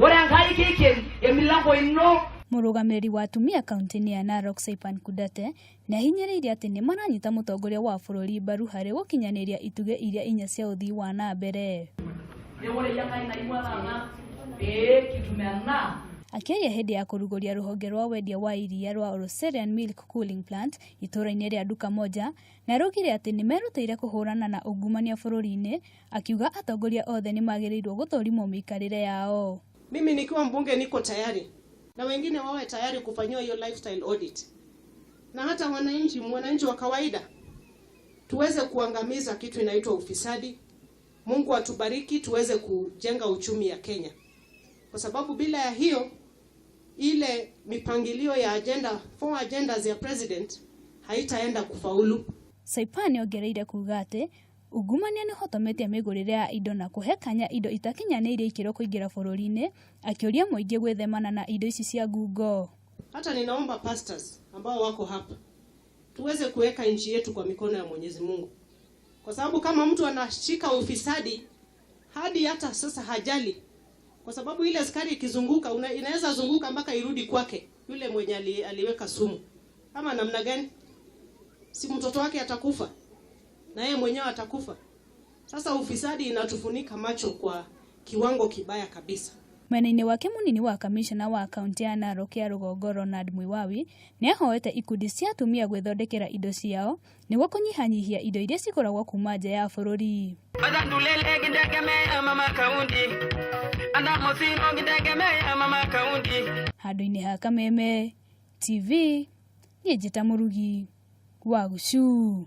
Ore Enkai keiken emilango ino. Mũrũgamĩrĩri wa atumia kaunti-inĩ ya Narok Saipan Kudate nĩ ahinyĩrĩirie atĩ nĩ maranyita mũtongoria wa bũrũri mbaru harĩ gũkinyanĩria itugĩ iria inya cia ũthii wa na mbere. Akĩaria hĩndĩ ya kũrugũria rũhonge rwa wendia wa iria rwa Oloserian Milk Cooling Plant itũũra-inĩ rĩa Duka Moja, nĩ araugire atĩ nĩ merutĩire kũhũrana na ungumania bũrũri-inĩ, akiuga atongoria othe nĩ magĩrĩirwo gũthũrimwo mĩikarĩre yao. Mimi nikiwa mbunge niko tayari na wengine wawe tayari kufanyiwa hiyo lifestyle audit, na hata wananchi, mwananchi wa kawaida tuweze kuangamiza kitu inaitwa ufisadi. Mungu atubariki tuweze kujenga uchumi ya Kenya, kwa sababu bila ya hiyo ile mipangilio ya agenda, four agendas ya president haitaenda kufaulu. Saipan ongereire kuga atĩ ungumania nĩ ũhotometie mĩgũrĩre ya indo na kũhe kanya indo itakinyanĩirie ikĩro kũingĩra bũrũri-inĩ, akĩũria mũingĩ gwĩthemana na indo ici cia ngungo. Hata ninaomba pastors ambao wako hapa tuweze kuweka nchi yetu kwa mikono ya Mwenyezi Mungu, kwa sababu kama mtu anashika ufisadi hadi hata sasa hajali, kwa sababu ile askari ikizunguka inaweza zunguka mpaka irudi kwake yule mwenye aliweka sumu, ama namna gani? Si mtoto wake atakufa na yeye mwenyewe atakufa. Sasa ufisadi inatufunika macho kwa kiwango kibaya kabisa. Mwena-inĩ wake mũnini wa kamishna wa kaunti ya Narok ya rũgongo Ronald Mwiwawi nĩ ahoete ikundi cia atumia gwĩthondekera indo ciao nĩguo kũnyihanyihia indo iria cigũragwo kuma nja ya bũrũri. Handũ-inĩ ha Kameme TV niĩ njĩta mũrugi wa Gucu.